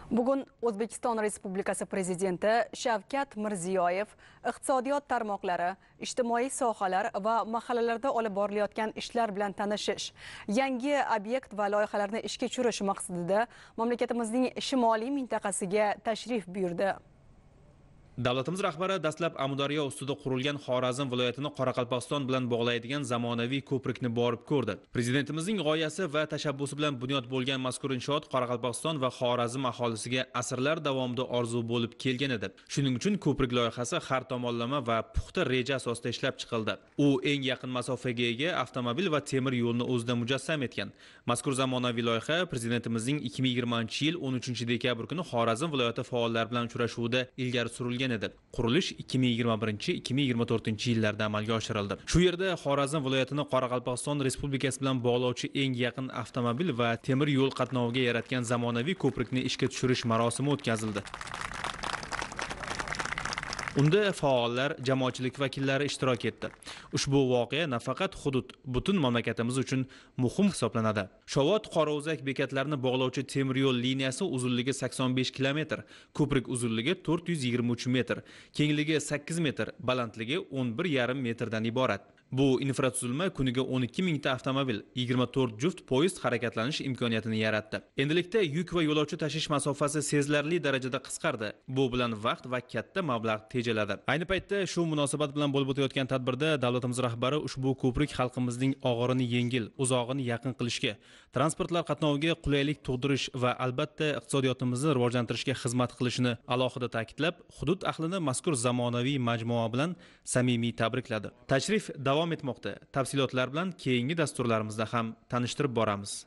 Bugun O'zbekiston Respublikasi Prezidenti Shavkat Mirziyoyev iqtisodiyot tarmoqlari, ijtimoiy sohalar va mahallalarda olib borilayotgan ishlar bilan tanishish, yangi obyekt va loyihalarni ishga tushirish maqsadida mamlakatimizning shimoliy mintaqasiga tashrif buyurdi. Davlatimiz rahbari dastlab Amudaryo ustida qurilgan Xorazm viloyatini Qoraqalpog'iston bilan bog'laydigan zamonaviy ko'prikni borib ko'rdi. Prezidentimizning g'oyasi va tashabbusi bilan bunyod bo'lgan mazkur inshoot Qoraqalpog'iston va Xorazm aholisiga asrlar davomida orzu bo'lib kelgan edi. Shuning uchun ko'prik loyihasi har tomonlama va puxta reja asosida ishlab chiqildi. U eng yaqin masofaga ega avtomobil va temir yo'lni o'zida mujassam etgan. Mazkur zamonaviy loyiha prezidentimizning 2020-yil 13 dekabr kuni Xorazm viloyati faollari bilan uchrashuvida ilgari surilgan edi. Qurilish 2021-2024 yillarda amalga oshirildi. Shu yerda Xorazm viloyatini Qoraqalpog'iston Respublikasi bilan bog'lovchi eng yaqin avtomobil va temir yo'l qatnoviga yaratgan zamonaviy ko'prikni ishga tushirish marosimi o'tkazildi. Unda faollar, jamoatchilik vakillari ishtirok etdi. Ushbu voqea nafaqat hudud, butun mamlakatimiz uchun muhim hisoblanadi. Shovot Qorao'zak bekatlarini bog'lovchi temir yo'l liniyasi uzunligi 85 kilometr, ko'prik uzunligi 423 metr, kengligi 8 metr, balandligi 11,5 metrdan iborat. Bu infratuzilma kuniga 12 mingta avtomobil, 24 juft poyezd harakatlanish imkoniyatini yaratdi. Endilikda yuk va yo'lovchi tashish masofasi sezilarli darajada qisqardi. Bu bilan vaqt va katta mablag' tejaladi. Ayni paytda shu munosabat bilan bo'lib o'tayotgan tadbirda davlatimiz rahbari ushbu ko'prik xalqimizning og'irini yengil, uzog'ini yaqin qilishga, transportlar qatnoviga qulaylik tug'dirish va albatta iqtisodiyotimizni rivojlantirishga xizmat qilishini alohida ta'kidlab, hudud ahlini mazkur zamonaviy majmua bilan samimiy tabrikladi. Tashrif davom etmoqda. Tafsilotlar bilan keyingi dasturlarimizda ham tanishtirib boramiz.